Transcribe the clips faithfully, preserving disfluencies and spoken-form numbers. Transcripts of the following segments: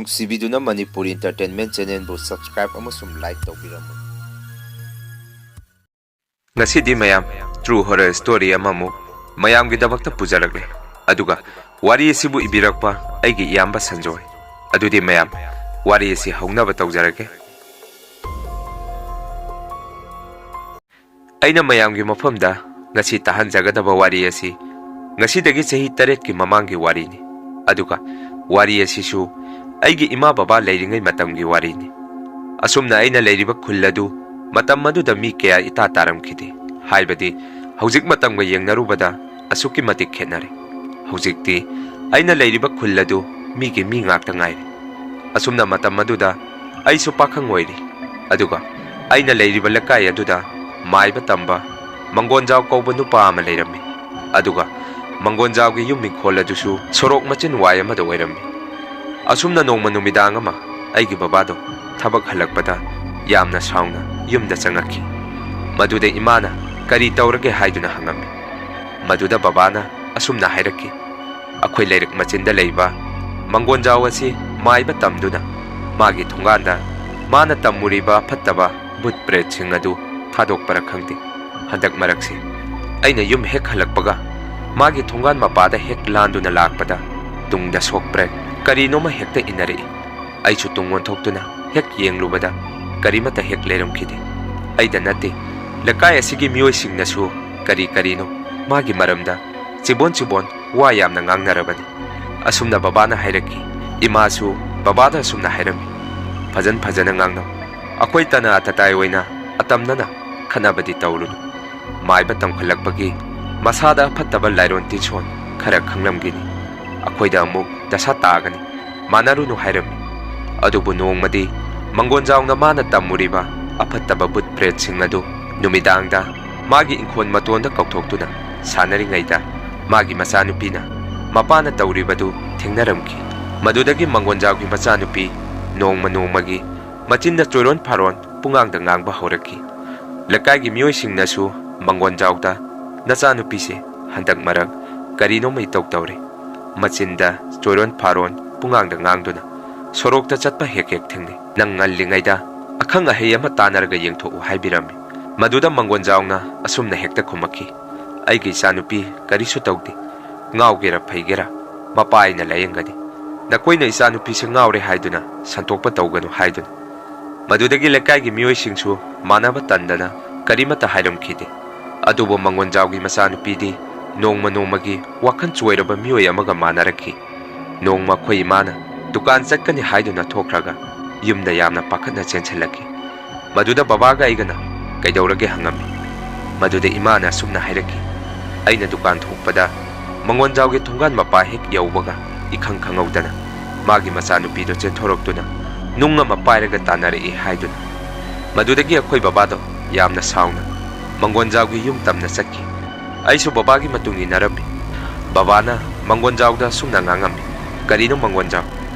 ꯅꯨꯡꯁꯤꯕꯤꯗꯨꯅ Manipuri Entertainment Channelꯕꯨ subscribe ꯑꯃꯁꯨꯡ like ꯇꯧꯕꯤꯔꯝꯃꯨ꯫ ꯉꯁꯤꯗꯤ ꯃꯌꯥꯝ True Horror Story ꯑꯃꯃꯨꯛ ꯃꯌꯥꯝꯒꯤꯗꯃꯛꯇ ꯄꯨꯖꯔꯛꯂꯦ꯫ ꯑꯗꯨꯒ ꯋꯥꯔꯤ ꯑꯁꯤꯕꯨ ꯏꯕꯤꯔꯛꯄ ꯑꯩꯒꯤ ꯏꯌꯥꯝꯕ ꯁꯟꯖꯣꯏ꯫ ꯑꯗꯨꯗꯤ ꯃꯌꯥꯝ, ꯋꯥꯔꯤ ꯑꯁꯤ ꯍꯧꯅꯕ ꯇꯧꯖꯔꯒꯦ꯫ ꯑꯩꯅ ꯃꯌꯥꯝꯒꯤ ꯃꯐꯝꯗ ꯉꯁꯤ ꯇꯥꯍꯟꯖꯒꯗꯕ ꯋꯥꯔꯤ ꯑꯁꯤ ꯉꯁꯤꯗꯒꯤ ꯆꯍꯤ ꯇꯔꯦꯠꯀꯤ ꯃꯃꯥꯡꯒꯤ ꯋꯥꯔꯤꯅꯤ꯫ ꯑꯗꯨꯒ ꯋꯥꯔꯤ ꯑꯁꯤꯁꯨ ꯑꯩꯒꯤ ꯏꯃꯥ ꯕꯕꯥ ꯂꯩꯔꯤꯉꯩ ꯃꯇꯝꯒꯤ ꯋꯥꯔꯤꯅꯤ꯫ ꯑꯁꯨꯝꯅ ꯑꯩꯅ ꯂꯩꯔꯤꯕ ꯈꯨꯜ ꯑꯗꯨ ꯃꯇꯝ ꯑꯗꯨꯗ ꯃꯤ ꯀꯌꯥ ꯏꯇꯥ ꯇꯥꯔꯝꯈꯤꯗꯦ꯫ ꯍꯥꯏꯕꯗꯤ ꯍꯧꯖꯤꯛ ꯃꯇꯝꯒ ꯌꯦꯡꯅꯔꯨꯕꯗ ꯑꯁꯨꯛꯀꯤ ꯃꯇꯤꯛ ꯈꯦꯠꯅꯔꯦ꯫ ꯍꯧꯖꯤꯛꯇꯤ ꯑꯩꯅ ꯂꯩꯔꯤꯕ ꯈꯨꯜ ꯑꯗꯨ ꯃꯤꯒꯤ ꯃꯤ ꯉꯥꯛꯇ ꯉꯥꯏꯔꯦ꯫ ꯑꯁꯨꯝꯅ ꯃꯇꯝ ꯑꯗꯨꯗ ꯑꯩꯁꯨ ꯄꯥꯈꯪ ꯑꯣꯏꯔꯤ꯫ ꯑꯗꯨꯒ ꯑꯩꯅ ꯂꯩꯔꯤꯕ ꯂꯩꯀꯥꯏ ꯑꯗꯨꯗ ꯃꯥꯏꯕ ꯇꯝꯕ ꯃꯪꯒꯣꯟꯖꯥꯎ ꯀꯧꯕ ꯅꯨꯄꯥ ꯑꯃ ꯂꯩꯔꯝꯃꯤ꯫ ꯑꯗꯨꯒ ꯃꯪꯒꯣꯟꯖꯥꯎꯒꯤ ꯌꯨꯝ ꯏꯪꯈꯣꯜ ꯑꯗꯨꯁꯨ ꯁꯣꯔꯣꯛ ꯃꯆꯤꯟ ꯋꯥꯏ ꯑꯃꯗ ꯑꯣꯏꯔꯝꯃꯤ꯫ ꯑꯁꯨꯝꯅ ꯅꯣꯡꯃ ꯅꯨꯃꯤꯗꯥꯡ ꯑꯃ ꯑꯩꯒꯤ ꯕꯕꯥꯗꯣ ꯊꯕꯛ ꯍꯜꯂꯛꯄꯗ ꯌꯥꯝꯅ ꯁꯥꯎꯅ ꯌꯨꯝꯗ ꯆꯪꯉꯛꯈꯤ꯫ ꯃꯗꯨꯗ ꯏꯃꯥꯅ ꯀꯔꯤ ꯇꯧꯔꯒꯦ ꯍꯥꯏꯗꯨꯅ ꯍꯪꯉꯝꯃꯤ꯫ ꯃꯗꯨꯗ ꯕꯕꯥꯅ ꯑꯁꯨꯝꯅ ꯍꯥꯏꯔꯛꯈꯤ, "ꯑꯩꯈꯣꯏ ꯂꯩꯔꯛ ꯃꯆꯤꯟꯗ ꯂꯩꯕ ꯃꯪꯒꯣꯟꯖꯥꯎ ꯑꯁꯤ ꯃꯥꯏꯕ ꯇꯝꯗꯨꯅ ꯃꯥꯒꯤ ꯊꯣꯡꯒꯥꯟꯗ ꯃꯥꯅ ꯇꯝꯃꯨꯔꯤꯕ ꯐꯠꯇꯕ ꯚꯨꯠ ꯄ꯭ꯔꯦꯠꯁꯤꯡ ꯑꯗꯨ ꯊꯥꯗꯣꯛꯄꯔ ꯈꯪꯗꯦ꯫ ꯍꯟꯗꯛ ꯃꯔꯛꯁꯤ ꯑꯩꯅ ꯌꯨꯝ ꯍꯦꯛ ꯍꯜꯂꯛꯄꯒ ꯃꯥꯒꯤ ꯊꯣꯡꯒꯥꯟ ꯃꯄꯥꯗ ꯍꯦꯛ ꯂꯥꯟꯗꯨꯅ ꯂꯥꯛꯄꯗ ꯇꯨꯡꯗ ꯁꯣꯛꯄ꯭ꯔꯦ ꯀꯔꯤꯅꯣꯃ ꯍꯦꯛꯇ ꯏꯟꯅꯔꯛꯏ꯫ ꯑꯩꯁꯨ ꯇꯨꯡ ꯑꯣꯟꯊꯣꯛꯇꯨꯅ ꯍꯦꯛ ꯌꯦꯡꯂꯨꯕꯗ ꯀꯔꯤꯃꯠꯇ ꯍꯦꯛ ꯂꯩꯔꯝꯈꯤꯗꯦ꯫ ꯑꯩꯗ ꯅꯠꯇꯦ, ꯂꯩꯀꯥꯏ ꯑꯁꯤꯒꯤ ꯃꯤꯑꯣꯏꯁꯤꯡꯅꯁꯨ ꯀꯔꯤ ꯀꯔꯤꯅꯣ ꯃꯥꯒꯤ ꯃꯔꯝꯗ ꯆꯤꯕꯣꯟ ꯆꯤꯕꯣꯟ ꯋꯥ ꯌꯥꯝꯅ ꯉꯥꯡꯅꯔꯕꯅꯤ꯫" ꯑꯁꯨꯝꯅ ꯕꯕꯥꯅ ꯍꯥꯏꯔꯛꯈꯤ꯫ ꯏꯃꯥꯁꯨ ꯕꯕꯥꯗ ꯑꯁꯨꯝꯅ ꯍꯥꯏꯔꯝꯃꯤ, "ꯐꯖꯟ ꯐꯖꯅ ꯉꯥꯡꯅꯧ꯫ ꯑꯩꯈꯣꯏ ꯇꯅ ꯑꯇꯇꯥꯏ ꯑꯣꯏꯅ ꯑꯇꯝꯅꯅ ꯈꯠꯅꯕꯗꯤ ꯇꯧꯔꯨꯅꯨ꯫ ꯃꯥꯏꯕ ꯇꯝꯈꯠꯂꯛꯄꯒꯤ ꯃꯁꯥꯗ ꯐꯠꯇꯕ ꯂꯥꯏꯔꯣꯟ ꯇꯤꯟꯁꯣꯟ ꯈꯔ ꯈꯪꯂꯝꯒꯅꯤ꯫ ꯑꯩꯈꯣꯏꯗ ꯑꯃꯨꯛ ꯗꯁꯥ ꯇꯥꯒꯅꯤ꯫ ꯃꯥꯟꯅꯔꯨꯅꯨ" ꯍꯥꯏꯔꯝꯃꯤ꯫ ꯑꯗꯨꯕꯨ ꯅꯣꯡꯃꯗꯤ ꯃꯪꯒꯣꯟꯖꯥꯎꯅ ꯃꯥꯅ ꯇꯝꯃꯨꯔꯤꯕ ꯑꯐꯠꯇꯕ ꯕꯨꯠ ꯄ꯭ꯔꯦꯠꯁꯤꯡ ꯑꯗꯨ ꯅꯨꯃꯤꯗꯥꯡꯗ ꯃꯥꯒꯤ ꯏꯪꯈꯣꯜ ꯃꯇꯣꯟꯗ ꯀꯧꯊꯣꯛꯇꯨꯅ ꯁꯥꯟꯅꯔꯤꯉꯩꯗ ꯃꯥꯒꯤ ꯃꯆꯥꯅꯨꯄꯤꯅ ꯃꯄꯥꯅ ꯇꯧꯔꯤꯕꯗꯨ ꯊꯦꯡꯅꯔꯝꯈꯤ꯫ ꯃꯗꯨꯗꯒꯤ ꯃꯪꯒꯣꯟꯖꯥꯎꯒꯤ ꯃꯆꯥꯅꯨꯄꯤ ꯅꯣꯡꯃ ꯅꯣꯡꯃꯒꯤ ꯃꯆꯤꯟꯗ ꯆꯣꯏꯔꯣꯟ ꯐꯥꯔꯣꯟ ꯄꯨꯡꯉꯥꯡꯗ ꯉꯥꯡꯕ ꯍꯧꯔꯛꯈꯤ꯫ ꯂꯩꯀꯥꯏꯒꯤ ꯃꯤꯑꯣꯏꯁꯤꯡꯅꯁꯨ ꯃꯪꯒꯣꯟꯖꯥꯎꯗ, "ꯅꯆꯥꯅꯨꯄꯤꯁꯦ ꯍꯟꯗꯛ ꯃꯔꯛ ꯀꯔꯤꯅꯣꯃ ꯏꯇꯧ ꯇꯧꯔꯦ꯫ ꯃꯆꯤꯟꯗ ꯆꯣꯏꯔꯣꯟ ꯐꯥꯔꯣꯟ ꯄꯨꯡꯉꯥꯡꯗ ꯉꯥꯡꯗꯨꯅ ꯁꯣꯔꯣꯛꯇ ꯆꯠꯄ ꯍꯦꯛ ꯍꯦꯛ ꯊꯦꯡꯅꯩ꯫ "ꯅꯪ ꯉꯜꯂꯤꯉꯩꯗ ꯑꯈꯪ ꯑꯍꯩ ꯑꯃ ꯇꯥꯟꯅꯔꯒ ꯌꯦꯡꯊꯣꯛꯎ" ꯍꯥꯏꯕꯤꯔꯝꯃꯤ꯫ ꯃꯗꯨꯗ ꯃꯪꯒꯣꯟꯖꯥꯎꯅ ꯑꯁꯨꯝꯅ ꯍꯦꯛꯇ ꯈꯨꯝꯃꯛꯈꯤ, "ꯑꯩꯒꯤ ꯏꯆꯥꯅꯨꯄꯤ ꯀꯔꯤꯁꯨ ꯇꯧꯗꯦ꯫ ꯉꯥꯎꯒꯦꯔꯥ ꯐꯩꯒꯦꯔꯥ, ꯃꯄꯥ ꯑꯩꯅ ꯂꯥꯌꯦꯡꯒꯅꯤ꯫ ꯅꯈꯣꯏꯅ ꯏꯆꯥꯅꯨꯄꯤꯁꯦ ꯉꯥꯎꯔꯦ ꯍꯥꯏꯗꯨꯅ ꯁꯟꯇꯣꯛꯄ ꯇꯧꯒꯅꯨ" ꯍꯥꯏꯗꯨꯅ꯫ ꯃꯗꯨꯗꯒꯤ ꯂꯩꯀꯥꯏꯒꯤ ꯃꯤꯑꯣꯏꯁꯤꯡꯁꯨ ꯃꯥꯟꯅꯕ ꯇꯟꯗꯅ ꯀꯔꯤꯃꯠꯇ ꯍꯥꯏꯔꯝꯈꯤꯗꯦ꯫ ꯑꯗꯨꯕꯨ ꯃꯪꯒꯣꯟꯖꯥꯎꯒꯤ ꯃꯆꯥꯅꯨꯄꯤꯗꯤ ꯅꯣꯡꯃ ꯅꯣꯡꯃꯒꯤ ꯋꯥꯈꯜ ꯆꯣꯏꯔꯕ ꯃꯤꯑꯣꯏ ꯑꯃꯒ ꯃꯥꯟꯅꯔꯛꯈꯤ꯫ ꯅꯣꯡꯃ ꯑꯩꯈꯣꯏ ꯏꯃꯥꯅ ꯗꯨꯀꯥꯟ ꯆꯠꯀꯅꯤ ꯍꯥꯏꯗꯨꯅ ꯊꯣꯛꯈ꯭ꯔꯒ ꯌꯨꯝꯗ ꯌꯥꯝꯅ ꯄꯥꯈꯠꯅ ꯆꯦꯟꯁꯤꯜꯂꯛꯈꯤ꯫ ꯃꯗꯨꯗ ꯕꯕꯥꯒ ꯑꯩꯒꯅ "ꯀꯩꯗꯧꯔꯒꯦ?" ꯍꯪꯉꯝꯃꯤ꯫ ꯃꯗꯨꯗ ꯏꯃꯥꯅ ꯑꯁꯨꯝꯅ ꯍꯥꯏꯔꯛꯈꯤ, "ꯑꯩꯅ ꯗꯨꯀꯥꯟ ꯊꯣꯛꯄꯗ ꯃꯪꯒꯣꯟꯖꯥꯎꯒꯤ ꯊꯣꯡꯒꯥꯟ ꯃꯄꯥ ꯍꯦꯛ ꯌꯧꯕꯒ ꯏꯈꯪ ꯈꯪꯍꯧꯗꯅ ꯃꯥꯒꯤ ꯃꯆꯥꯅꯨꯄꯤꯗꯣ ꯆꯦꯟꯊꯣꯔꯛꯇꯨꯅ ꯅꯨꯡ ꯑꯃ ꯄꯥꯏꯔꯒ ꯇꯥꯟꯅꯔꯛꯏ" ꯍꯥꯏꯗꯨꯅ꯫ ꯃꯗꯨꯗꯒꯤ ꯑꯩꯈꯣꯏ ꯕꯕꯥꯗꯣ ꯌꯥꯝꯅ ꯁꯥꯎꯅ ꯃꯪꯒꯣꯟꯖꯥꯎꯒꯤ ꯌꯨꯝ ꯇꯝꯅ ꯆꯠꯈꯤ꯫ ꯑꯩꯁꯨ ꯕꯕꯥꯒꯤ ꯃꯇꯨꯡ ꯏꯟꯅꯔꯝꯃꯤ꯫ ꯕꯕꯥꯅ ꯃꯪꯒꯣꯟꯖꯥꯎꯗ ꯑꯁꯨꯝꯅ ꯉꯥꯡꯉꯝꯃꯤ, "ꯀꯔꯤꯅꯣ ꯃꯪꯒꯣꯟꯖꯥꯎ?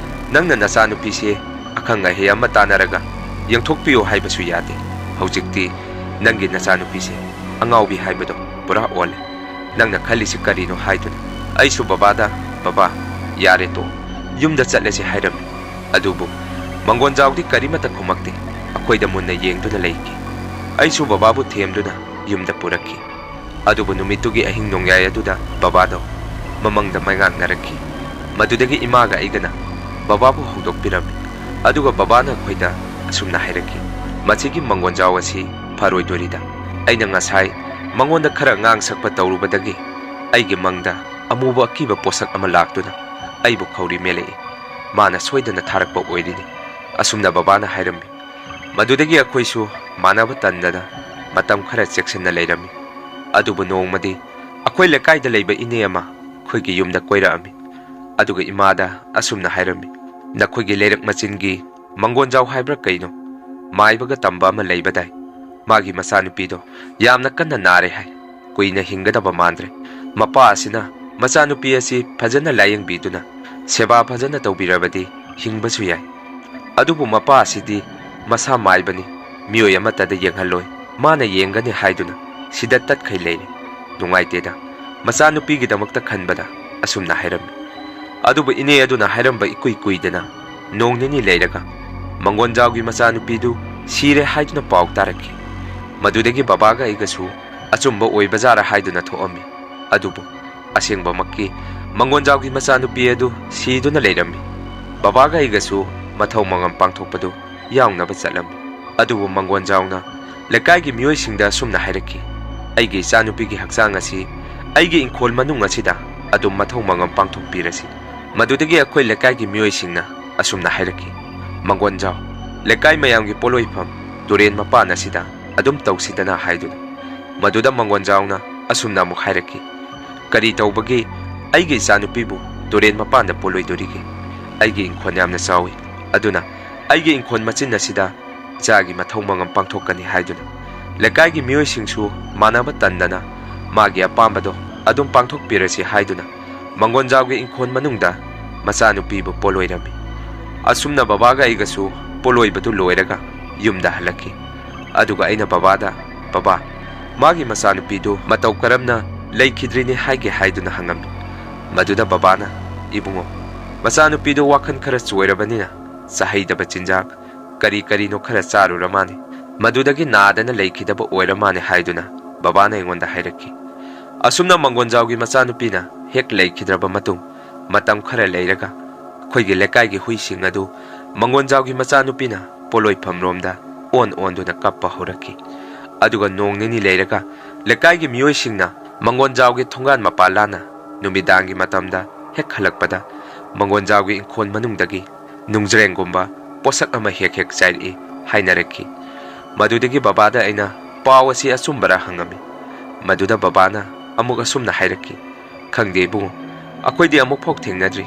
ꯅꯪꯅ ꯅꯆꯥꯅꯨꯄꯤꯁꯦ ꯑꯈꯪ ꯑꯍꯩ ꯑꯃ ꯇꯥꯟꯅꯔꯒ ꯌꯦꯡꯊꯣꯛꯄꯤꯌꯨ ꯍꯥꯏꯕꯁꯨ ꯌꯥꯗꯦ꯫ ꯍꯧꯖꯤꯛꯇꯤ ꯅꯪꯒꯤ ꯅꯆꯥꯅꯨꯄꯤꯁꯦ ꯑꯉꯥꯎꯕꯤ ꯍꯥꯏꯕꯗꯣ ꯄꯨꯔꯥ ꯑꯣꯜꯂꯦ꯫ ꯅꯪꯅ ꯈꯜꯂꯤꯁꯤ ꯀꯔꯤꯅꯣ?" ꯍꯥꯏꯗꯨꯅ꯫ ꯑꯩꯁꯨ ꯕꯕꯥꯗ, "ꯕꯕꯥ, ꯌꯥꯔꯦ ꯇꯣꯛꯑꯣ, ꯌꯨꯝꯗ ꯆꯠꯂꯁꯤ" ꯍꯥꯏꯔꯝꯃꯤ꯫ ꯑꯗꯨꯕꯨ ꯃꯪꯒꯣꯟꯖꯥꯎꯗꯤ ꯀꯔꯤꯃꯠꯇ ꯈꯨꯝꯃꯛꯇꯦ꯫ ꯑꯩꯈꯣꯏꯗ ꯃꯨꯟꯅ ꯌꯦꯡꯗꯨꯅ ꯂꯩꯈꯤ꯫ ꯑꯩꯁꯨ ꯕꯕꯥꯕꯨ ꯊꯦꯝꯗꯨꯅ ꯌꯨꯝꯗ ꯄꯨꯔꯛꯈꯤ꯫ ꯑꯗꯨꯕꯨ ꯅꯨꯃꯤꯠꯇꯨꯒꯤ ꯑꯍꯤꯡ ꯅꯣꯡꯌꯥꯏ ꯑꯗꯨꯗ ꯕꯕꯥꯗꯣ ꯃꯃꯪꯗ ꯃꯩꯉꯥꯛꯅꯔꯛꯈꯤ꯫ ꯃꯗꯨꯗꯒꯤ ꯏꯃꯥꯒ ꯑꯩꯒꯅ ꯕꯕꯥꯕꯨ ꯍꯧꯗꯣꯛꯄꯤꯔꯝꯃꯤ꯫ ꯑꯗꯨꯒ ꯕꯕꯥꯅ ꯑꯩꯈꯣꯏꯗ ꯑꯁꯨꯝꯅ ꯍꯥꯏꯔꯛꯈꯤ, "ꯃꯁꯤꯒꯤ ꯃꯪꯒꯣꯟꯖꯥꯎ ꯑꯁꯤ ꯐꯔꯣꯏꯗꯣꯔꯤꯗ꯫ ꯑꯩꯅ ꯉꯁꯥꯏ ꯃꯉꯣꯟꯗ ꯈꯔ ꯉꯥꯡ ꯁꯛꯄ ꯇꯧꯔꯨꯕꯗꯒꯤ ꯑꯩꯒꯤ ꯃꯪꯗ ꯑꯃꯨꯕ ꯑꯀꯤꯕ ꯄꯣꯠꯁꯛ ꯑꯃ ꯂꯥꯛꯇꯨꯅ ꯑꯩꯕꯨ ꯈꯧꯔꯤ ꯃꯦꯜꯂꯛꯏ꯫ ꯃꯥꯅ ꯁꯣꯏꯗꯅ ꯊꯥꯔꯛꯄ ꯑꯣꯏꯔꯤꯅꯤ", ꯑꯁꯨꯝꯅ ꯕꯕꯥꯅ ꯍꯥꯏꯔꯝꯃꯤ꯫ ꯃꯗꯨꯗꯒꯤ ꯑꯩꯈꯣꯏꯁꯨ ꯃꯥꯟꯅꯕ ꯇꯟꯗꯅ ꯃꯇꯝ ꯈꯔ ꯆꯦꯛꯁꯤꯟꯅ ꯂꯩꯔꯝꯃꯤ꯫ ꯑꯗꯨꯕꯨ ꯅꯣꯡꯃꯗꯤ ꯑꯩꯈꯣꯏ ꯂꯩꯀꯥꯏꯗ ꯂꯩꯕ ꯏꯅꯦ ꯑꯃ ꯑꯩꯈꯣꯏꯒꯤ ꯌꯨꯝꯗ ꯀꯣꯏꯔꯛꯑꯝꯃꯤ꯫ ꯑꯗꯨꯒ ꯏꯃꯥꯗ ꯑꯁꯨꯝꯅ ꯍꯥꯏꯔꯝꯃꯤ, "ꯅꯈꯣꯏꯒꯤ ꯂꯩꯔꯛ ꯃꯆꯤꯟꯒꯤ ꯃꯪꯒꯣꯟꯖꯥꯎ ꯍꯥꯏꯕ꯭ꯔꯥ ꯀꯩꯅꯣ, ꯃꯥꯏꯕꯒ ꯇꯝꯕ ꯑꯃ ꯂꯩꯕꯗꯥꯏ? ꯃꯥꯒꯤ ꯃꯆꯥꯅꯨꯄꯤꯗꯣ ꯌꯥꯝꯅ ꯀꯟꯅ ꯅꯥꯔꯦ ꯍꯥꯏ꯫ ꯀꯨꯏꯅ ꯍꯤꯡꯒꯗꯕ ꯃꯥꯟꯗ꯭ꯔꯦ꯫ ꯃꯄꯥ ꯑꯁꯤꯅ ꯃꯆꯥꯅꯨꯄꯤ ꯑꯁꯤ ꯐꯖꯅ ꯂꯥꯌꯦꯡꯕꯤꯗꯨꯅ ꯁꯦꯕꯥ ꯐꯖꯅ ꯇꯧꯕꯤꯔꯕꯗꯤ ꯍꯤꯡꯕꯁꯨ ꯌꯥꯏ꯫ ꯑꯗꯨꯕꯨ ꯃꯄꯥ ꯑꯁꯤꯗꯤ ꯃꯁꯥ ꯃꯥꯏꯕꯅꯤ, ꯃꯤꯑꯣꯏ ꯑꯃꯠꯇꯗ ꯌꯦꯡꯍꯜꯂꯣꯏ, ꯃꯥꯅ ꯌꯦꯡꯒꯅꯤ ꯍꯥꯏꯗꯨꯅ ꯁꯤꯗ ꯇꯠꯈꯩ ꯂꯩꯔꯦ꯫ ꯅꯨꯡꯉꯥꯏꯇꯦꯗ, ꯃꯆꯥꯅꯨꯄꯤꯒꯤꯗꯃꯛꯇ ꯈꯟꯕꯗ", ꯑꯁꯨꯝꯅ ꯍꯥꯏꯔꯝꯃꯤ꯫ ꯑꯗꯨꯕꯨ ꯏꯅꯦ ꯑꯗꯨꯅ ꯍꯥꯏꯔꯝꯕ ꯏꯀꯨꯏ ꯀꯨꯏꯗꯅ ꯅꯣꯡ ꯅꯤꯅꯤ ꯂꯩꯔꯒ ꯃꯪꯒꯣꯟꯖꯥꯎꯒꯤ ꯃꯆꯥꯅꯨꯄꯤꯗꯨ ꯁꯤꯔꯦ ꯍꯥꯏꯗꯨꯅ ꯄꯥꯎ ꯇꯥꯔꯛꯈꯤ꯫ ꯃꯗꯨꯗꯒꯤ ꯕꯕꯥꯒ ꯑꯩꯒꯁꯨ ꯑꯆꯨꯝꯕ ꯑꯣꯏꯕꯖꯥꯔ ꯍꯥꯏꯗꯨꯅ ꯊꯣꯛꯑꯝꯃꯤ꯫ ꯑꯗꯨꯕꯨ ꯑꯁꯦꯡꯕꯃꯛꯀꯤ ꯃꯪꯒꯣꯟꯖꯥꯎꯒꯤ ꯃꯆꯥꯅꯨꯄꯤ ꯑꯗꯨ ꯁꯤꯗꯨꯅ ꯂꯩꯔꯝꯃꯤ꯫ ꯕꯕꯥꯒ ꯑꯩꯒꯁꯨ ꯃꯊꯧ ꯃꯉꯝ ꯄꯥꯡꯊꯣꯛꯄꯗꯨ ꯌꯥꯎꯅꯕ ꯆꯠꯂꯝꯃꯤ꯫ ꯑꯗꯨꯕꯨ ꯃꯪꯒꯣꯟꯖꯥꯎꯅ ꯂꯩꯀꯥꯏꯒꯤ ꯃꯤꯑꯣꯏꯁꯤꯡꯗ ꯑꯁꯨꯝꯅ ꯍꯥꯏꯔꯛꯈꯤ, "ꯑꯩꯒꯤ ꯏꯆꯥꯅꯨꯄꯤꯒꯤ ꯍꯛꯆꯥꯡ ꯑꯁꯤ ꯑꯩꯒꯤ ꯏꯪꯈꯣꯜ ꯃꯅꯨꯡ ꯑꯁꯤꯗ ꯑꯗꯨꯝ ꯃꯊꯧ ꯃꯉꯝ ꯄꯥꯡꯊꯣꯛꯄꯤꯔꯁꯤ꯫" ꯃꯗꯨꯗꯒꯤ ꯑꯩꯈꯣꯏ ꯂꯩꯀꯥꯏꯒꯤ ꯃꯤꯑꯣꯏꯁꯤꯡꯅ ꯑꯁꯨꯝꯅ ꯍꯥꯏꯔꯛꯈꯤ, "ꯃꯪꯒꯣꯟꯖꯥꯎ, ꯂꯩꯀꯥꯏ ꯃꯌꯥꯝꯒꯤ ꯄꯣꯠꯂꯣꯏꯐꯝ ꯇꯨꯔꯦꯟ ꯃꯄꯥꯟ ꯑꯁꯤꯗ ꯑꯗꯨꯝ ꯇꯧꯁꯤꯗꯅ" ꯍꯥꯏꯗꯨꯅ꯫ ꯃꯗꯨꯗ ꯃꯪꯒꯣꯟꯖꯥꯎꯅ ꯑꯁꯨꯝꯅ ꯑꯃꯨꯛ ꯍꯥꯏꯔꯛꯈꯤ, "ꯀꯔꯤ ꯇꯧꯕꯒꯤ ꯑꯩꯒꯤ ꯏꯆꯥꯅꯨꯄꯤꯕꯨ ꯇꯨꯔꯦꯟ ꯃꯄꯥꯟꯗ ꯄꯣꯠꯂꯣꯏꯗꯣꯔꯤꯒꯦ? ꯑꯩꯒꯤ ꯏꯪꯈꯣꯜ ꯌꯥꯝꯅ ꯆꯥꯎꯏ, ꯑꯗꯨꯅ ꯑꯩꯒꯤ ꯏꯪꯈꯣꯜ ꯃꯆꯤꯟ ꯑꯁꯤꯗ ꯏꯆꯥꯒꯤ ꯃꯊꯧ ꯃꯉꯝ ꯄꯥꯡꯊꯣꯛꯀꯅꯤ" ꯍꯥꯏꯗꯨꯅ꯫ ꯂꯩꯀꯥꯏꯒꯤ ꯃꯤꯑꯣꯏꯁꯤꯡꯁꯨ ꯃꯥꯟꯅꯕ ꯇꯟꯗꯅ ꯃꯥꯒꯤ ꯑꯄꯥꯝꯕꯗꯣ ꯑꯗꯨꯝ ꯄꯥꯡꯊꯣꯛꯄꯤꯔꯁꯤ ꯍꯥꯏꯗꯨꯅ ꯃꯪꯒꯣꯟꯖꯥꯎꯒꯤ ꯏꯪꯈꯣꯜ ꯃꯅꯨꯡꯗ ꯃꯆꯥꯅꯨꯄꯤꯕꯨ ꯄꯣꯠꯂꯣꯏꯔꯝꯃꯤ꯫ ꯑꯁꯨꯝꯅ ꯕꯕꯥꯒ ꯑꯩꯒꯁꯨ ꯄꯣꯠꯂꯣꯏꯕꯗꯨ ꯂꯣꯏꯔꯒ ꯌꯨꯝꯗ ꯍꯜꯂꯛꯈꯤ꯫ ꯑꯗꯨꯒ ꯑꯩꯅ ꯕꯕꯥꯗ, "ꯕꯕꯥ, ꯃꯥꯒꯤ ꯃꯆꯥꯅꯨꯄꯤꯗꯨ ꯃꯇꯧ ꯀꯔꯝꯅ ꯂꯩꯈꯤꯗ꯭ꯔꯤꯅꯤ ꯍꯥꯏꯒꯦ?" ꯍꯥꯏꯗꯨꯅ ꯍꯪꯉꯝꯃꯤ꯫ ꯃꯗꯨꯗ ꯕꯕꯥꯅ, "ꯏꯕꯨꯡꯉꯣ, ꯃꯆꯥꯅꯨꯄꯤꯗꯨ ꯋꯥꯈꯜ ꯈꯔ ꯆꯣꯏꯔꯕꯅꯤꯅ ꯆꯥꯍꯩꯗꯕ ꯆꯤꯟꯖꯥꯛ ꯀꯔꯤ ꯀꯔꯤꯅꯣ ꯈꯔ ꯆꯥꯔꯨꯔ ꯃꯥꯜꯂꯤ꯫ ꯃꯗꯨꯗꯒꯤ ꯅꯥꯗꯅ ꯂꯩꯈꯤꯗꯕ ꯑꯣꯏꯔ ꯃꯥꯜꯂꯦ" ꯍꯥꯏꯗꯨꯅ ꯕꯕꯥꯅ ꯑꯩꯉꯣꯟꯗ ꯍꯥꯏꯔꯛꯈꯤ꯫ ꯑꯁꯨꯝꯅ ꯃꯪꯒꯣꯟꯖꯥꯎꯒꯤ ꯃꯆꯥꯅꯨꯄꯤꯅ ꯍꯦꯛ ꯂꯩꯈꯤꯗ꯭ꯔꯕ ꯃꯇꯨꯡ, ꯃꯇꯝ ꯈꯔ ꯂꯩꯔꯒ ꯑꯩꯈꯣꯏꯒꯤ ꯂꯩꯀꯥꯏꯒꯤ ꯍꯨꯏꯁꯤꯡ ꯑꯗꯨ ꯃꯪꯒꯣꯟꯖꯥꯎꯒꯤ ꯃꯆꯥꯅꯨꯄꯤꯅ ꯄꯣꯠꯂꯣꯏꯐꯝꯔꯣꯝꯗ ꯑꯣꯟ ꯑꯣꯟꯗꯨꯅ ꯀꯞꯄ ꯍꯧꯔꯛꯈꯤ꯫ ꯑꯗꯨꯒ ꯅꯣꯡ ꯅꯤꯅꯤ ꯂꯩꯔꯒ ꯂꯩꯀꯥꯏꯒꯤ ꯃꯤꯑꯣꯏꯁꯤꯡꯅ ꯃꯪꯒꯣꯟꯖꯥꯎꯒꯤ ꯊꯣꯡꯒꯥꯟ ꯃꯄꯥ ꯂꯥꯟꯅ ꯅꯨꯃꯤꯗꯥꯡꯒꯤ ꯃꯇꯝꯗ ꯍꯦꯛ ꯍꯜꯂꯛꯄꯗ ꯃꯪꯒꯣꯟꯖꯥꯎꯒꯤ ꯏꯪꯈꯣꯜ ꯃꯅꯨꯡꯗꯒꯤ ꯅꯨꯡꯖ꯭ꯔꯦꯡꯒꯨꯝꯕ ꯄꯣꯠꯁꯛ ꯑꯃ ꯍꯦꯛ ꯍꯦꯛ ꯆꯥꯏꯔꯛꯏ ꯍꯥꯏꯅꯔꯛꯈꯤ꯫ ꯃꯗꯨꯗꯒꯤ ꯕꯕꯥꯗ ꯑꯩꯅ ꯄꯥꯎ ꯑꯁꯤ ꯑꯆꯨꯝꯕꯔ ꯍꯪꯉꯝꯃꯤ꯫ ꯃꯗꯨꯗ ꯕꯕꯥꯅ ꯑꯃꯨꯛ ꯑꯁꯨꯝꯅ ꯍꯥꯏꯔꯛꯈꯤ, "ꯈꯪꯗꯦ ꯏꯕꯨꯡꯉꯣ, ꯑꯩꯈꯣꯏꯗꯤ ꯑꯃꯨꯛ ꯐꯥꯎ ꯊꯦꯡꯅꯗ꯭ꯔꯤ꯫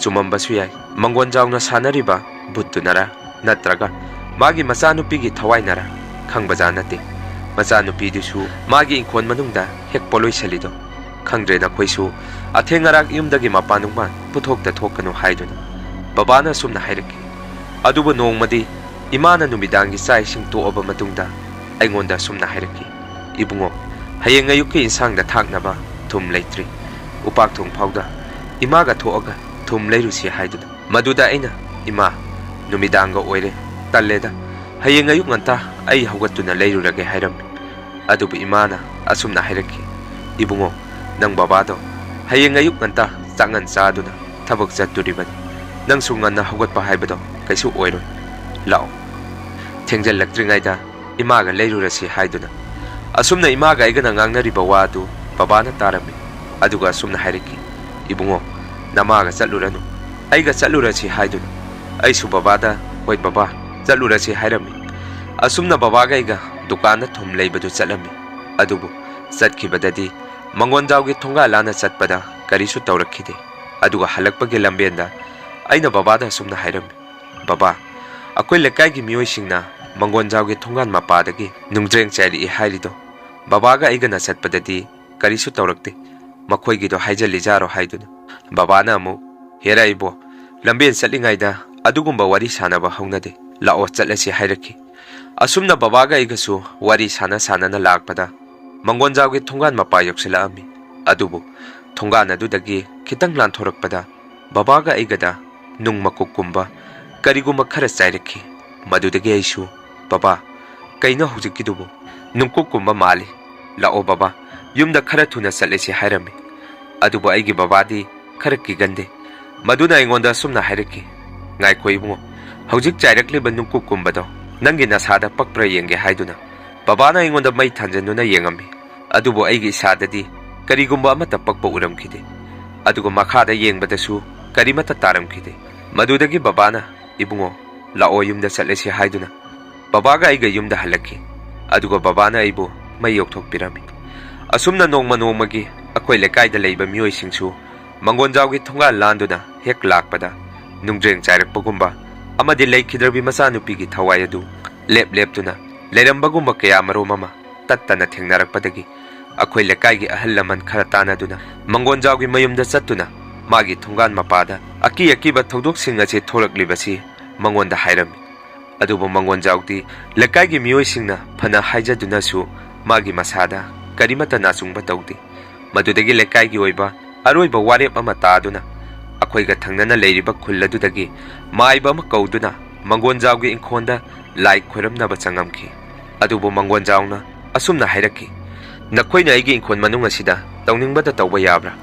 ꯆꯨꯝꯃꯝꯕꯁꯨ ꯌꯥꯏ꯫ ꯃꯪꯒꯣꯟꯖꯥꯎꯅ ꯁꯥꯟꯅꯔꯤꯕ ꯚꯨꯠꯇꯨꯅꯔ ꯅꯠꯇ꯭ꯔꯒ ꯃꯥꯒꯤ ꯃꯆꯥꯅꯨꯄꯤꯒꯤ ꯊꯋꯥꯏꯅꯔ ꯈꯪꯕꯖꯥꯠ ꯅꯠꯇꯦ꯫ ꯃꯆꯥꯅꯨꯄꯤꯗꯨꯁꯨ ꯃꯥꯒꯤ ꯏꯪꯈꯣꯜ ꯃꯅꯨꯡꯗ ꯍꯦꯛ ꯄꯣꯠꯂꯣꯏꯁꯜꯂꯤꯗꯣ꯫ ꯈꯪꯗ꯭ꯔꯦ ꯅꯈꯣꯏꯁꯨ ꯑꯊꯦꯡ ꯑꯔꯥꯛ ꯌꯨꯝꯗꯒꯤ ꯃꯄꯥꯟ ꯅꯨꯡꯄꯥꯟ ꯄꯨꯊꯣꯛꯇ ꯊꯣꯛꯀꯅꯨ" ꯍꯥꯏꯗꯨꯅ ꯕꯕꯥꯅ ꯑꯁꯨꯝꯅ ꯍꯥꯏꯔꯛꯈꯤ꯫ ꯑꯗꯨꯕꯨ ꯅꯣꯡꯃꯗꯤ ꯏꯃꯥꯅ ꯅꯨꯃꯤꯗꯥꯡꯒꯤ ꯆꯥꯛ ꯏꯁꯤꯡ ꯇꯣꯛꯑꯕ ꯃꯇꯨꯡꯗ ꯑꯩꯉꯣꯟꯗ ꯑꯁꯨꯝꯅ ꯍꯥꯏꯔꯛꯈꯤ, "ꯏꯕꯨꯡꯉꯣ, ꯍꯌꯦꯡ ꯑꯌꯨꯛꯀꯤ ꯏꯟꯁꯥꯡꯗ ꯊꯥꯛꯅꯕ ꯊꯨꯝ ꯂꯩꯇ꯭ꯔꯤ꯫ ꯎꯄꯥꯛ ꯊꯣꯡ ꯐꯥꯎꯗ ꯏꯃꯥꯒ ꯊꯣꯛꯑꯒ ꯊꯨꯝ ꯂꯩꯔꯨꯁꯤ" ꯍꯥꯏꯗꯨꯅ꯫ ꯃꯗꯨꯗ ꯑꯩꯅ, "ꯏꯃꯥ, ꯅꯨꯃꯤꯗꯥꯡꯒ ꯑꯣꯏꯔꯦ, ꯇꯜꯂꯦꯗ, ꯍꯌꯦꯡ ꯑꯌꯨꯛ ꯉꯟꯇꯥ ꯑꯩ ꯍꯧꯒꯠꯇꯨꯅ ꯂꯩꯔꯨꯔꯒꯦ" ꯍꯥꯏꯔꯝꯃꯤ꯫ ꯑꯗꯨꯕꯨ ꯏꯃꯥꯅ ꯑꯁꯨꯝꯅ ꯍꯥꯏꯔꯛꯈꯤ, "ꯏꯕꯨꯡꯉꯣ, ꯅꯪ ꯕꯕꯥꯗꯣ ꯍꯌꯦꯡ ꯑꯌꯨꯛ ꯉꯟꯇꯥ ꯆꯥꯛꯉꯟ ꯆꯥꯗꯨꯅ ꯊꯕꯛ ꯆꯠꯇꯣꯔꯤꯕꯅꯤ꯫ ꯅꯪꯁꯨ ꯉꯟꯅ ꯍꯧꯒꯠꯄ ꯍꯥꯏꯕꯗꯣ ꯀꯩꯁꯨ ꯑꯣꯏꯔꯣꯏ꯫ ꯂꯥꯛꯑꯣ, ꯊꯦꯡꯖꯤꯜꯂꯛꯇ꯭ꯔꯤꯉꯩꯗ ꯏꯃꯥꯒ ꯂꯩꯔꯨꯔꯁꯤ" ꯍꯥꯏꯗꯨꯅ꯫ ꯑꯁꯨꯝꯅ ꯏꯃꯥꯒ ꯑꯩꯒꯅ ꯉꯥꯡꯅꯔꯤꯕ ꯋꯥ ꯑꯗꯨ ꯕꯕꯥꯅ ꯇꯥꯔꯝꯃꯤ꯫ ꯑꯗꯨꯒ ꯑꯁꯨꯝꯅ ꯍꯥꯏꯔꯛꯈꯤ, "ꯏꯕꯨꯡꯉꯣ, ꯅꯃꯥꯒ ꯆꯠꯂꯨꯔꯅꯨ, ꯑꯩꯒ ꯆꯠꯂꯨꯔꯁꯤ" ꯍꯥꯏꯗꯨꯅ꯫ ꯑꯩꯁꯨ ꯕꯕꯥꯗ, "ꯍꯣꯏ ꯕꯕꯥ, ꯆꯠꯂꯨꯔꯁꯤ" ꯍꯥꯏꯔꯝꯃꯤ꯫ ꯑꯁꯨꯝꯅ ꯕꯕꯥꯒ ꯑꯩꯒ ꯗꯨꯀꯥꯟꯗ ꯊꯨꯝ ꯂꯩꯕꯗꯨ ꯆꯠꯂꯝꯃꯤ꯫ ꯑꯗꯨꯕꯨ ꯆꯠꯈꯤꯕꯗꯗꯤ ꯃꯪꯒꯣꯟꯖꯥꯎꯒꯤ ꯊꯣꯡꯒꯥꯜ ꯂꯥꯟꯅ ꯆꯠꯄꯗ ꯀꯔꯤꯁꯨ ꯇꯧꯔꯛꯈꯤꯗꯦ꯫ ꯑꯗꯨꯒ ꯍꯜꯂꯛꯄꯒꯤ ꯂꯝꯕꯦꯟꯗ ꯑꯩꯅ ꯕꯕꯥꯗ ꯑꯁꯨꯝꯅ ꯍꯥꯏꯔꯝꯃꯤ, "ꯕꯕꯥ, ꯑꯩꯈꯣꯏ ꯂꯩꯀꯥꯏꯒꯤ ꯃꯤꯑꯣꯏꯁꯤꯡꯅ ꯃꯪꯒꯣꯟꯖꯥꯎꯒꯤ ꯊꯣꯡꯒꯥꯟ ꯃꯄꯥꯗꯒꯤ ꯅꯨꯡꯖ꯭ꯔꯦꯡ ꯆꯥꯏꯔꯛꯏ ꯍꯥꯏꯔꯤꯗꯣ, ꯕꯕꯥꯒ ꯑꯩꯒꯅ ꯆꯠꯄꯗꯗꯤ ꯀꯔꯤꯁꯨ ꯇꯧꯔꯛꯇꯦ, ꯃꯈꯣꯏꯒꯤꯗꯣ ꯍꯥꯏꯖꯜꯂꯤꯖꯥꯔꯣ?" ꯍꯥꯏꯗꯨꯅ꯫ ꯕꯕꯥꯅ ꯑꯃꯨꯛ, "ꯍꯦꯔꯥ ꯏꯕꯣ, ꯂꯝꯕꯦꯟ ꯆꯠꯂꯤꯉꯩꯗ ꯑꯗꯨꯒꯨꯝꯕ ꯋꯥꯔꯤ ꯁꯥꯟꯅꯕ ꯍꯧꯅꯗꯦ, ꯂꯥꯛꯑꯣ ꯆꯠꯂꯁꯤ" ꯍꯥꯏꯔꯛꯈꯤ꯫ ꯑꯁꯨꯝꯅ ꯕꯕꯥꯒ ꯑꯩꯒꯁꯨ ꯋꯥꯔꯤ ꯁꯥꯟꯅ ꯁꯥꯟꯅꯅ ꯂꯥꯛꯄꯗ ꯃꯪꯒꯣꯟꯖꯥꯎꯒꯤ ꯊꯣꯡꯒꯥꯟ ꯃꯄꯥ ꯌꯧꯁꯤꯜꯂꯛꯑꯝꯃꯤ꯫ ꯑꯗꯨꯕꯨ ꯊꯣꯡꯒꯥꯟ ꯑꯗꯨꯗꯒꯤ ꯈꯤꯇꯪ ꯂꯥꯟꯊꯣꯔꯛꯄꯗ ꯕꯕꯥꯒ ꯑꯩꯒꯗ ꯅꯨꯡ ꯃꯀꯨꯞꯀꯨꯝꯕ ꯀꯔꯤꯒꯨꯝꯕ ꯈꯔ ꯆꯥꯏꯔꯛꯈꯤ꯫ ꯃꯗꯨꯗꯒꯤ ꯑꯩꯁꯨ, "ꯕꯕꯥ, ꯀꯩꯅꯣ ꯍꯧꯖꯤꯛꯀꯤꯗꯨꯕꯨ? ꯅꯨꯡꯀꯨꯞꯀꯨꯝꯕ ꯃꯥꯜꯂꯤ꯫ ꯂꯥꯛꯑꯣ ꯕꯕꯥ, ꯌꯨꯝꯗ ꯈꯔ ꯊꯨꯅ ꯆꯠꯂꯁꯤ" ꯍꯥꯏꯔꯝꯃꯤ꯫ ꯑꯗꯨꯕꯨ ꯑꯩꯒꯤ ꯕꯕꯥꯗꯤ ꯈꯔ ꯀꯤꯒꯟꯗꯦ꯫ ꯃꯗꯨꯅ ꯑꯩꯉꯣꯟꯗ ꯑꯁꯨꯝꯅ ꯍꯥꯏꯔꯛꯈꯤ, "ꯉꯥꯏꯈꯣ ꯏꯕꯨꯡꯉꯣ, ꯍꯧꯖꯤꯛ ꯆꯥꯏꯔꯛꯂꯤꯕ ꯅꯨꯡꯀꯨꯞꯀꯨꯝꯕꯗꯣ ꯅꯪꯒꯤ ꯅꯁꯥꯗ ꯄꯛꯄ꯭ꯔꯥ ꯌꯦꯡꯒꯦ" ꯍꯥꯏꯗꯨꯅ꯫ ꯕꯕꯥꯅ ꯑꯩꯉꯣꯟꯗ ꯃꯩ ꯊꯥꯟꯖꯟꯗꯨꯅ ꯌꯦꯡꯉꯝꯃꯤ꯫ ꯑꯗꯨꯕꯨ ꯑꯩꯒꯤ ꯏꯁꯥꯗꯗꯤ ꯀꯔꯤꯒꯨꯝꯕ ꯑꯃꯠꯇ ꯄꯛꯄ ꯎꯔꯝꯈꯤꯗꯦ꯫ ꯑꯗꯨꯒ ꯃꯈꯥꯗ ꯌꯦꯡꯕꯗꯁꯨ ꯀꯔꯤꯃꯠꯇ ꯇꯥꯔꯝꯈꯤꯗꯦ꯫ ꯃꯗꯨꯗꯒꯤ ꯕꯕꯥꯅ, "ꯏꯕꯨꯡꯉꯣ, ꯂꯥꯛꯑꯣ, ꯌꯨꯝꯗ ꯆꯠꯂꯁꯤ" ꯍꯥꯏꯗꯨꯅ ꯕꯕꯥꯒ ꯑꯩꯒ ꯌꯨꯝꯗ ꯍꯜꯂꯛꯈꯤ꯫ ꯑꯗꯨꯒ ꯕꯕꯥꯅ ꯑꯩꯕꯨ ꯃꯩ ꯌꯧꯊꯣꯛꯄꯤꯔꯝꯃꯤ꯫ ꯑꯁꯨꯝꯅ ꯅꯣꯡꯃ ꯅꯣꯡꯃꯒꯤ ꯑꯩꯈꯣꯏ ꯂꯩꯀꯥꯏꯗ ꯂꯩꯕ ꯃꯤꯑꯣꯏꯁꯤꯡꯁꯨ ꯃꯪꯒꯣꯟꯖꯥꯎꯒꯤ ꯊꯣꯡꯒꯥꯜ ꯂꯥꯟꯗꯨꯅ ꯍꯦꯛ ꯂꯥꯛꯄꯗ ꯅꯨꯡꯖ꯭ꯔꯦꯡ ꯆꯥꯏꯔꯛꯄꯒꯨꯝꯕ ꯑꯃꯗꯤ ꯂꯩꯈꯤꯗ꯭ꯔꯕꯤ ꯃꯆꯥꯅꯨꯄꯤꯒꯤ ꯊꯋꯥꯏ ꯑꯗꯨ ꯂꯦꯞ ꯂꯦꯞꯇꯨꯅ ꯂꯩꯔꯝꯕꯒꯨꯝꯕ ꯀꯌꯥ ꯃꯔꯨꯝ ꯑꯃ ꯇꯠꯇꯅ ꯊꯦꯡꯅꯔꯛꯄꯗꯒꯤ ꯑꯩꯈꯣꯏ ꯂꯩꯀꯥꯏꯒꯤ ꯑꯍꯜ ꯂꯃꯟ ꯈꯔ ꯇꯥꯟꯅꯗꯨꯅ ꯃꯪꯒꯣꯟꯖꯥꯎꯒꯤ ꯃꯌꯨꯝꯗ ꯆꯠꯇꯨꯅ ꯃꯥꯒꯤ ꯊꯣꯡꯒꯥꯟ ꯃꯄꯥꯗ ꯑꯀꯤ ꯑꯀꯤꯕ ꯊꯧꯗꯣꯛꯁꯤꯡ ꯑꯁꯤ ꯊꯣꯛꯂꯛꯂꯤꯕꯁꯤ ꯃꯉꯣꯟꯗ ꯍꯥꯏꯔꯝꯃꯤ꯫ ꯑꯗꯨꯕꯨ ꯃꯪꯒꯣꯟꯖꯥꯎꯗꯤ ꯂꯩꯀꯥꯏꯒꯤ ꯃꯤꯑꯣꯏꯁꯤꯡꯅ ꯐꯅ ꯍꯥꯏꯖꯗꯨꯅꯁꯨ ꯃꯥꯒꯤ ꯃꯁꯥꯗ ꯀꯔꯤꯃꯠꯇ ꯅꯥꯆꯨꯡꯕ ꯇꯧꯗꯦ꯫ ꯃꯗꯨꯗꯒꯤ ꯂꯩꯀꯥꯏꯒꯤ ꯑꯣꯏꯕ ꯑꯔꯣꯏꯕ ꯋꯥꯔꯦꯞ ꯑꯃ ꯇꯥꯗꯨꯅ ꯑꯩꯈꯣꯏꯒ ꯊꯪꯅꯅ ꯂꯩꯔꯤꯕ ꯈꯨꯜ ꯑꯗꯨꯗꯒꯤ ꯃꯥꯏꯕ ꯑꯃ ꯀꯧꯗꯨꯅ ꯃꯪꯒꯣꯟꯖꯥꯎꯒꯤ ꯏꯪꯈꯣꯜꯗ ꯂꯥꯏ ꯈꯣꯏꯔꯝꯅꯕ ꯆꯪꯉꯝꯈꯤ꯫ ꯑꯗꯨꯕꯨ ꯃꯪꯒꯣꯟꯖꯥꯎꯅ ꯑꯁꯨꯝꯅ ꯍꯥꯏꯔꯛꯈꯤ, "ꯅꯈꯣꯏꯅ ꯑꯩꯒꯤ ꯏꯪꯈꯣꯜ ꯃꯅꯨꯡ ꯑꯁꯤꯗ ꯇꯧꯅꯤꯡꯕꯗ ꯇꯧꯕ ꯌꯥꯕ꯭ꯔꯥ?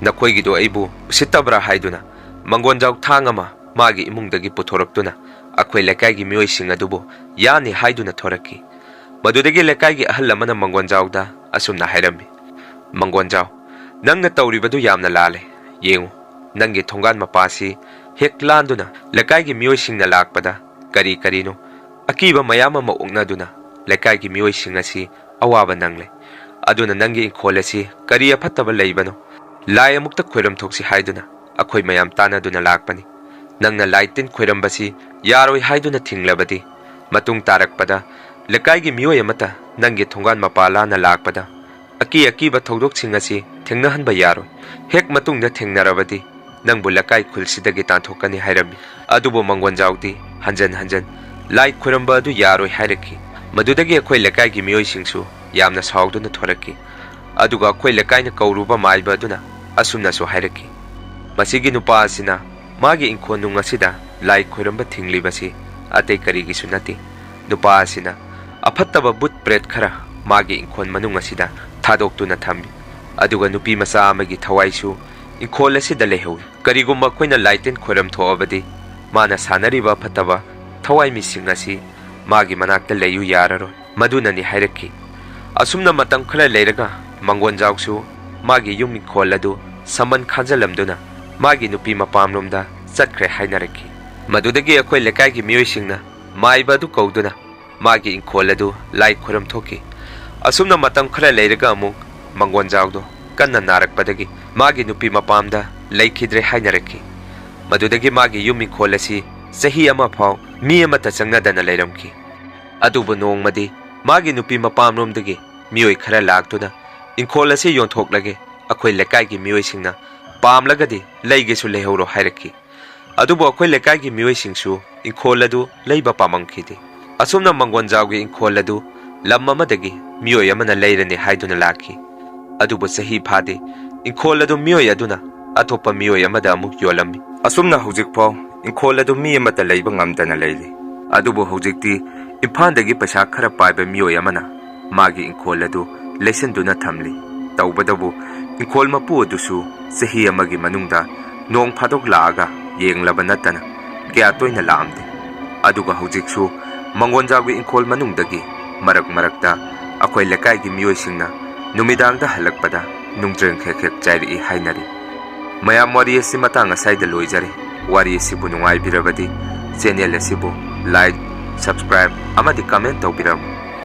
ꯅꯈꯣꯏꯒꯤꯗꯨ ꯑꯩꯕꯨ ꯎꯁꯤꯠꯇꯕ꯭ꯔꯥ?" ꯍꯥꯏꯗꯨꯅ ꯃꯪꯒꯣꯟꯖꯥꯎ ꯊꯥꯡ ꯑꯃ ꯃꯥꯒꯤ ꯏꯃꯨꯡꯗꯒꯤ ꯄꯨꯊꯣꯔꯛꯇꯨꯅ ꯑꯩꯈꯣꯏ ꯂꯩꯀꯥꯏꯒꯤ ꯃꯤꯑꯣꯏꯁꯤꯡ ꯑꯗꯨꯕꯨ ꯌꯥꯅꯤ ꯍꯥꯏꯗꯨꯅ ꯊꯣꯔꯛꯈꯤ꯫ ꯃꯗꯨꯗꯒꯤ ꯂꯩꯀꯥꯏꯒꯤ ꯑꯍꯜ ꯑꯃꯅ ꯃꯪꯒꯣꯟꯖꯥꯎꯗ ꯑꯁꯨꯝꯅ ꯍꯥꯏꯔꯝꯃꯤ, "ꯃꯪꯒꯣꯟꯖꯥꯎ, ꯅꯪꯅ ꯇꯧꯔꯤꯕꯗꯨ ꯌꯥꯝꯅ ꯂꯥꯜꯂꯦ꯫ ꯌꯦꯡꯉꯨ, ꯅꯪꯒꯤ ꯊꯣꯡꯒꯥꯟ ꯃꯄꯥꯁꯤ ꯍꯦꯛ ꯂꯥꯟꯗꯨꯅ ꯂꯩꯀꯥꯏꯒꯤ ꯃꯤꯑꯣꯏꯁꯤꯡꯅ ꯂꯥꯛꯄꯗ ꯀꯔꯤ ꯀꯔꯤꯅꯣ ꯑꯀꯤꯕ ꯃꯌꯥꯝ ꯑꯃ ꯑꯣꯛꯅꯗꯨꯅ ꯂꯩꯀꯥꯏꯒꯤ ꯃꯤꯑꯣꯏꯁꯤꯡ ꯑꯁꯤ ꯑꯋꯥꯕ ꯅꯪꯂꯦ꯫ ꯑꯗꯨꯅ ꯅꯪꯒꯤ ꯏꯪꯈꯣꯜ ꯑꯁꯤ ꯀꯔꯤ ꯑꯐꯠꯇꯕ ꯂꯩꯕꯅꯣ? ꯂꯥꯏ ꯑꯃꯨꯛꯇ ꯈꯣꯏꯔꯝ ꯊꯣꯛꯁꯤ ꯍꯥꯏꯗꯨꯅ ꯑꯩꯈꯣꯏ ꯃꯌꯥꯝ ꯇꯥꯟꯅꯗꯨꯅ ꯂꯥꯛꯄꯅꯤ꯫ ꯅꯪꯅ ꯂꯥꯏ ꯇꯤꯟ ꯈꯣꯏꯔꯝꯕꯁꯤ ꯌꯥꯔꯣꯏ ꯍꯥꯏꯗꯨꯅ ꯊꯤꯡꯂꯕꯗꯤ, ꯃꯇꯨꯡ ꯇꯥꯔꯛꯄꯗ ꯂꯩꯀꯥꯏꯒꯤ ꯃꯤꯑꯣꯏ ꯑꯃꯠꯇ ꯅꯪꯒꯤ ꯊꯣꯡꯒꯥꯟ ꯃꯄꯥ ꯂꯥꯟꯅ ꯂꯥꯛꯄꯗ ꯑꯀꯤ ꯑꯀꯤꯕ ꯊꯧꯗꯣꯛꯁꯤꯡ ꯑꯁꯤ ꯊꯦꯡꯅꯍꯟꯕ ꯌꯥꯔꯣꯏ꯫ ꯍꯦꯛ ꯃꯇꯨꯡꯗ ꯊꯦꯡꯅꯔꯕꯗꯤ ꯅꯪꯕꯨ ꯂꯩꯀꯥꯏ ꯈꯨꯜꯁꯤꯗꯒꯤ ꯇꯥꯟꯊꯣꯛꯀꯅꯤ" ꯍꯥꯏꯔꯝꯃꯤ꯫ ꯑꯗꯨꯕꯨ ꯃꯪꯒꯣꯟꯖꯥꯎꯗꯤ ꯍꯟꯖꯟ ꯍꯟꯖꯟ ꯂꯥꯏ ꯈꯣꯏꯔꯝꯕ ꯑꯗꯨ ꯌꯥꯔꯣꯏ ꯍꯥꯏꯔꯛꯈꯤ꯫ ꯃꯗꯨꯗꯒꯤ ꯑꯩꯈꯣꯏ ꯂꯩꯀꯥꯏꯒꯤ ꯃꯤꯑꯣꯏꯁꯤꯡꯁꯨ ꯌꯥꯝꯅ ꯁꯥꯎꯗꯨꯅ ꯊꯣꯔꯛꯈꯤ꯫ ꯑꯗꯨꯒ ꯑꯩꯈꯣꯏ ꯂꯩꯀꯥꯏꯅ ꯀꯧꯔꯨꯕ ꯃꯥꯏꯕ ꯑꯗꯨꯅ ꯑꯁꯨꯝꯅꯁꯨ ꯍꯥꯏꯔꯛꯈꯤ, "ꯃꯁꯤꯒꯤ ꯅꯨꯄꯥ ꯑꯁꯤꯅ ꯃꯥꯒꯤ ꯏꯪꯈꯣꯜ ꯅꯨꯡ ꯑꯁꯤꯗ ꯂꯥꯏ ꯈꯣꯏꯔꯝꯕ ꯊꯤꯡꯂꯤꯕꯁꯤ ꯑꯇꯩ ꯀꯔꯤꯒꯤꯁꯨ ꯅꯠꯇꯦ꯫ ꯅꯨꯄꯥ ꯑꯁꯤꯅ ꯑꯐꯠꯇꯕ ꯕꯨꯠ ꯄ꯭ꯔꯦꯠ ꯈꯔ ꯃꯥꯒꯤ ꯏꯪꯈꯣꯜ ꯃꯅꯨꯡ ꯑꯁꯤꯗ ꯊꯥꯗꯣꯛꯇꯨꯅ ꯊꯝꯃꯤ꯫ ꯑꯗꯨꯒ ꯅꯨꯄꯤ ꯃꯆꯥ ꯑꯃꯒꯤ ꯊꯋꯥꯏꯁꯨ ꯏꯪꯈꯣꯜ ꯑꯁꯤꯗ ꯂꯩꯍꯧꯏ꯫ ꯀꯔꯤꯒꯨꯝꯕ ꯑꯩꯈꯣꯏꯅ ꯂꯥꯏ ꯇꯤꯟ ꯈꯣꯏꯔꯝ ꯊꯣꯛꯑꯕꯗꯤ ꯃꯥꯅ ꯁꯥꯟꯅꯔꯤꯕ ꯐꯠꯇꯕ ꯊꯋꯥꯏ ꯃꯤꯁꯤꯡ ꯑꯁꯤ ꯃꯥꯒꯤ ꯃꯅꯥꯛꯇ ꯂꯩꯌꯨ ꯌꯥꯔꯔꯣꯏ꯫ ꯃꯗꯨꯅꯅꯤ" ꯍꯥꯏꯔꯛꯈꯤ꯫ ꯑꯁꯨꯝꯅ ꯃꯇꯝ ꯈꯔ ꯂꯩꯔꯒ ꯃꯪꯒꯣꯟꯖꯥꯎꯁꯨ ꯃꯥꯒꯤ ꯌꯨꯝ ꯏꯪꯈꯣꯜ ꯑꯗꯨ ꯁꯝꯕꯟ ꯈꯥꯖꯤꯜꯂꯝꯗꯨꯅ ꯃꯥꯒꯤ ꯅꯨꯄꯤ ꯃꯄꯥꯝꯂꯣꯝꯗ ꯆꯠꯈ꯭ꯔꯦ ꯍꯥꯏꯅꯔꯛꯈꯤ꯫ ꯃꯗꯨꯗꯒꯤ ꯑꯩꯈꯣꯏ ꯂꯩꯀꯥꯏꯒꯤ ꯃꯤꯑꯣꯏꯁꯤꯡꯅ ꯃꯥꯏꯕ ꯑꯗꯨ ꯀꯧꯗꯨꯅ ꯃꯥꯒꯤ ꯏꯪꯈꯣꯜ ꯑꯗꯨ ꯂꯥꯏ ꯈꯣꯏꯔꯝ ꯊꯣꯛꯈꯤ꯫ ꯑꯁꯨꯝꯅ ꯃꯇꯝ ꯈꯔ ꯂꯩꯔꯒ ꯑꯃꯨꯛ ꯃꯪꯒꯣꯟꯖꯥꯎꯗꯣ ꯀꯟꯅ ꯅꯥꯔꯛꯄꯗꯒꯤ ꯃꯥꯒꯤ ꯅꯨꯄꯤ ꯃꯄꯥꯝꯗ ꯂꯩꯈꯤꯗ꯭ꯔꯦ ꯍꯥꯏꯅꯔꯛꯈꯤ꯫ ꯃꯗꯨꯗꯒꯤ ꯃꯥꯒꯤ ꯌꯨꯝ ꯏꯪꯈꯣꯜ ꯑꯁꯤ ꯆꯍꯤ ꯑꯃ ꯐꯥꯎ ꯃꯤ ꯑꯃꯠꯇ ꯆꯪꯅꯗꯅ ꯂꯩꯔꯝꯈꯤ꯫ ꯑꯗꯨꯕꯨ ꯅꯣꯡꯃꯗꯤ ꯃꯥꯒꯤ ꯅꯨꯄꯤ ꯃꯄꯥꯝꯂꯣꯝꯗꯒꯤ ꯃꯤꯑꯣꯏ ꯈꯔ ꯂꯥꯛꯇꯨꯅ ꯏꯪꯈꯣꯜ ꯑꯁꯤ ꯌꯣꯟꯊꯣꯛꯂꯒꯦ, ꯑꯩꯈꯣꯏ ꯂꯩꯀꯥꯏꯒꯤ ꯃꯤꯑꯣꯏꯁꯤꯡꯅ ꯄꯥꯝꯂꯒꯗꯤ ꯂꯩꯒꯦꯁꯨ ꯂꯩꯍꯧꯔꯣ ꯍꯥꯏꯔꯛꯈꯤ꯫ ꯑꯗꯨꯕꯨ ꯑꯩꯈꯣꯏ ꯂꯩꯀꯥꯏꯒꯤ ꯃꯤꯑꯣꯏꯁꯤꯡꯁꯨ ꯏꯪꯈꯣꯜ ꯑꯗꯨ ꯂꯩꯕ ꯄꯥꯝꯃꯝꯈꯤꯗꯦ꯫ ꯑꯁꯨꯝꯅ ꯃꯪꯒꯣꯟꯖꯥꯎꯒꯤ ꯏꯪꯈꯣꯜ ꯑꯗꯨ ꯂꯝ ꯑꯃꯗꯒꯤ ꯃꯤꯑꯣꯏ ꯑꯃꯅ ꯂꯩꯔꯅꯤ ꯍꯥꯏꯗꯨꯅ ꯂꯥꯛꯈꯤ꯫ ꯑꯗꯨꯕꯨ ꯆꯍꯤ ꯐꯥꯗꯦ, ꯏꯪꯈꯣꯜ ꯑꯗꯨ ꯃꯤꯑꯣꯏ ꯑꯗꯨꯅ ꯑꯇꯣꯞꯄ ꯃꯤꯑꯣꯏ ꯑꯃꯗ ꯑꯃꯨꯛ ꯌꯣꯜꯂꯝꯃꯤ꯫ ꯑꯁꯨꯝꯅ ꯍꯧꯖꯤꯛꯐꯥꯎ ꯏꯪꯈꯣꯜ ꯑꯗꯨ ꯃꯤ ꯑꯃꯠꯇ ꯂꯩꯕ ꯉꯝꯗꯅ ꯂꯩꯔꯤ꯫ ꯑꯗꯨꯕꯨ ꯍꯧꯖꯤꯛꯇꯤ ꯏꯝꯐꯥꯜꯗꯒꯤ ꯄꯩꯁꯥ ꯈꯔ ꯄꯥꯏꯕ ꯃꯤꯑꯣꯏ ꯑꯃꯅ ꯃꯥꯒꯤ ꯏꯪꯈꯣꯜ ꯑꯗꯨ ꯂꯩꯁꯤꯟꯗꯨꯅ ꯊꯝꯂꯤ꯫ ꯇꯧꯕꯗꯕꯨ ꯏꯪꯈꯣꯜ ꯃꯄꯨ ꯑꯗꯨꯁꯨ ꯆꯍꯤ ꯑꯃꯒꯤ ꯃꯅꯨꯡꯗ ꯅꯣꯡ ꯐꯥꯗꯣꯛ ꯂꯥꯛꯑꯒ ꯌꯦꯡꯂꯕ ꯅꯠꯇꯅ ꯀꯌꯥ ꯇꯣꯏꯅ ꯂꯥꯛꯑꯝꯗꯦ꯫ ꯑꯗꯨꯒ ꯍꯧꯖꯤꯛꯁꯨ ꯃꯉꯣꯟꯖꯥꯎꯒꯤ ꯏꯪꯈꯣꯜ ꯃꯅꯨꯡꯗꯒꯤ ꯃꯔꯛ ꯃꯔꯛꯇ ꯑꯩꯈꯣꯏ ꯂꯩꯀꯥꯏꯒꯤ ꯃꯤꯑꯣꯏꯁꯤꯡꯅ ꯅꯨꯃꯤꯗꯥꯡꯗ ꯍꯜꯂꯛꯄꯗ ꯅꯨꯡꯖ꯭ꯔꯦꯡ ꯈꯦꯛ ꯈꯦꯛ ꯆꯥꯏꯔꯛꯏ ꯍꯥꯏꯅꯔꯤ꯫ ꯃꯌꯥꯝ, ꯋꯥꯔꯤ ꯑꯁꯤ ꯃꯇꯥꯡ ꯑꯁꯥꯏꯗ ꯂꯣꯏꯖꯔꯦ꯫ ꯋꯥꯔꯤ ꯑꯁꯤꯕꯨ ꯅꯨꯡꯉꯥꯏꯕꯤꯔꯕꯗꯤ channel ꯑꯁꯤꯕꯨ like, subscribe ꯑꯃꯗꯤ comment ꯇꯧꯕꯤꯔꯝꯃꯨ꯫